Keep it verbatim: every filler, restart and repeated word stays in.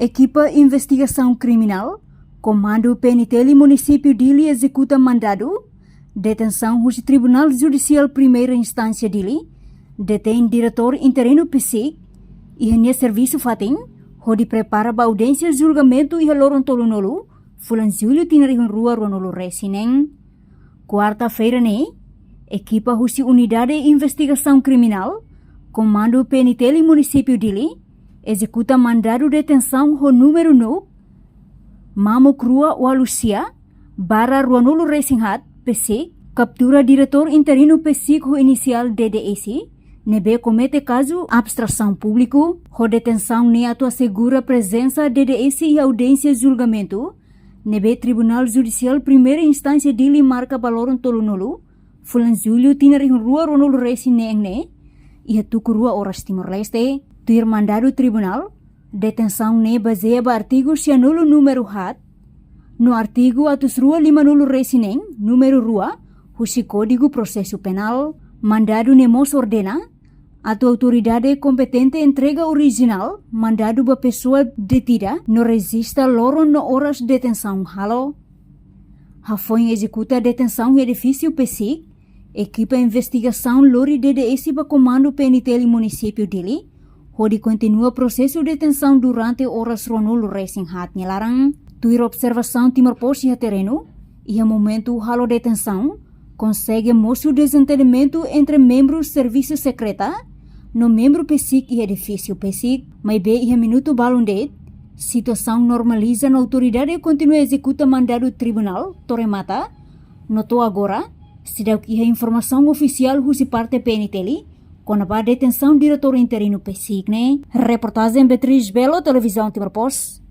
Ekipa investigasaun kriminál Komandu P N T L Munisípiu Dili ezekuta mandadu detensaun husi Tribunál Judisiál Primeira Instánsia Dili, detein diretór interinu PCIC iha nia servisu fatin, hodi prepara ba audiénsia julgamentu iha loron tolunulu fulan Jullu tinan rihun rua ruanulu-resin-neen. Kuarta-feira ne'e, ekipa husi Unidade Investigasaun Kriminál Komandu P N T L Munisípiu Dili ezekuta mandadu detensaun ho númeru NUC mamuk rua ualu sia barra ruanulu-resin-haat PCIC, kaptura diretór interinu PCIC ho inisiál D D S, ne'ebé komete kazu obstrusaun públiku. Ho detensaun ne'e atu asegura prezensa D D S iha audiénsia julgamentu ne'ebé Tribunál Judisiál Primeira Instánsia Dili marka ba loron tolunulu fulan Jullu tinan rihun rua ruanulu-resin-neen ne'e, iha tuku rua oras Timor-Leste. Tuir mandadu tribunál, detensaun ne'e bazeia ba artigu sianulu númeru haat no artigu atus rua limanulu-resin-neen númeru rua husi Kódigu Prosesu Penál. Mandadu ne'e mós ordena atu autoridade kompetente entrega orijinál mandadu ba pesoa detida no rejista loron no oras detensaun halo. Hafoin ezekuta detensaun iha edifísiu PCIC, ekipa investigasaun lori D D S ba Komandu P N T L Munisípiu Dili, hodi kontinua prosesu detensaun durante oras ruanulu-resin-haat nia laran. Tuir observasaun Timor Post iha terrenu, iha momentu halo detensaun, konsege mosu dezentendimentu entre membru Servisu Sekreta no membru PCIC iha edifísiu PCIC, maibé iha minutu balun de'it, situasaun normaliza no autoridade kontinua ezekuta mandadu tribunál to'o remata, no to'o agora seidauk iha informasaun ofisiál husi parte P N T L kona-ba detensaun diretór interinu PCIC ne'e. Reportajen Beatriz Belo, Televizaun Timor Post.